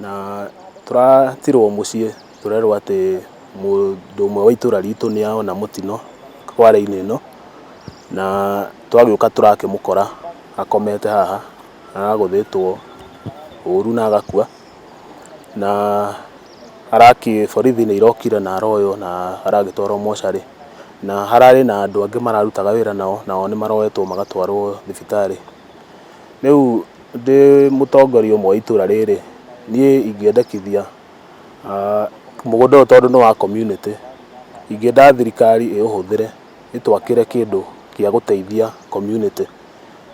Na tũratirwo mũciĩ tũrerwo atĩ mũndũ ũmwe wa itũra ritũ nĩ ona mũtino kware-inĩ ĩno, na twagĩũka tũrakĩmũkora akomete haha, aragũthĩtwo ũru na agakua, na arakĩ borithi nĩ irokire na aroywo na aragĩtwarwo mocarĩ, na hararĩ na andũ angĩ mararutaga wĩra nao, nao nĩ maroetwo magatwarwo thibitarĩ. Rĩu ndĩ mũtongoria ũmwe wa itũra rĩrĩ, niĩ ingĩendekithia mũgũnda ũyũ tondũ nĩ wa community, ingĩenda thirikari ĩũhũthĩre ĩtwakĩre kĩndũ gĩa gũteithia community,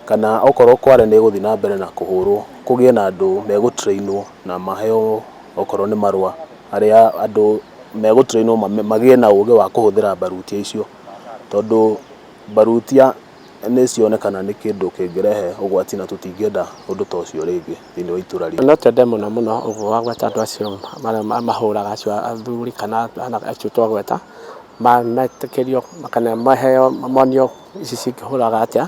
kana okorwo kware nĩ ĩgũthiĩ na mbere na kũhũrwo, kũgĩe na andũ megũ train wo na maheo okorwo nĩ marũa arĩa andũ megũ train wo magĩe na ũgĩ wa kũhũthĩra mbarutia icio, tondũ mbarutia nĩ cionekana nĩ kĩndũ kĩngĩrehe ũgwati na tũtingĩenda ũndũ ta ũcio rĩngĩ thĩinĩ wa itũra ritũ. No twende mũno mũno ũguo wagweta andũ acio mahũraga acio athuri kana acio twagweta metĩkĩrio kana maheo monio ici cingĩhũraga atĩa,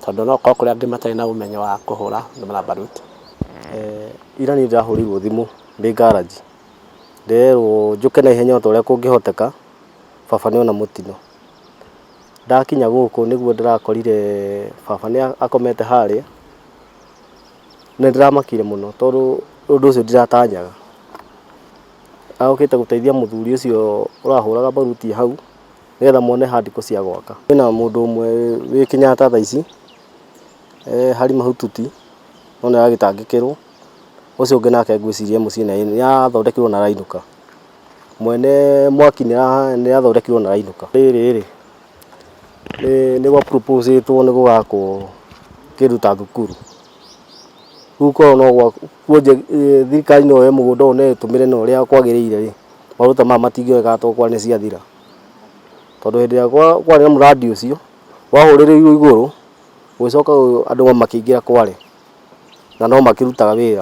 tondũ no gũkorwo kũrĩ angĩ matarĩ na ũmenyo wa kũhũra na mbaruti. Ira niĩ ndĩrahũrĩirwo thimũ ndĩ garage ndĩrerwo njũke na ihenya o ta ũrĩa kũngĩhoteka baba nĩ ona mũtino. Ndakinya gũkũ nĩguo ndĩrakorire baba nĩ akomete harĩa, na nĩndĩramakire mũno tondũ ũndũ ũcio ndiratanyaga. Agũkĩte gũteithia mũthuri ũcio ũrahũraga baruti hau, nĩgetha mone handiko cia gwaka. Kwĩna mũndũ ũmwe wĩ Kenyatta thaa ici, e hali mahututi, no nĩ aragĩtangĩkĩrwo, ũcio ũngĩ nake ngwĩciria e mũciĩ na nĩ athondekirwo na arainũka. Mwene mwaki nĩ athondekirwo na arainũka. Rĩrĩ rĩ, nĩ gwa propose ĩtwo nĩ gũgakwo kĩndũ ta thukuru. Rĩu korwo no thirikari no yoe mũgũnda ũyũ na ĩtũmĩre na ũrĩa kwagĩrĩire rĩ, maũndũ ta maya matingĩoneka tondũ kware nĩ ciathira. Tondũ hĩndĩ ĩrĩa kwarĩ na mũrandi ũcio, wahũrĩrĩirwo igũrũ, gũgĩcoka andũ makĩingĩra kware, na no makĩrutaga wĩra.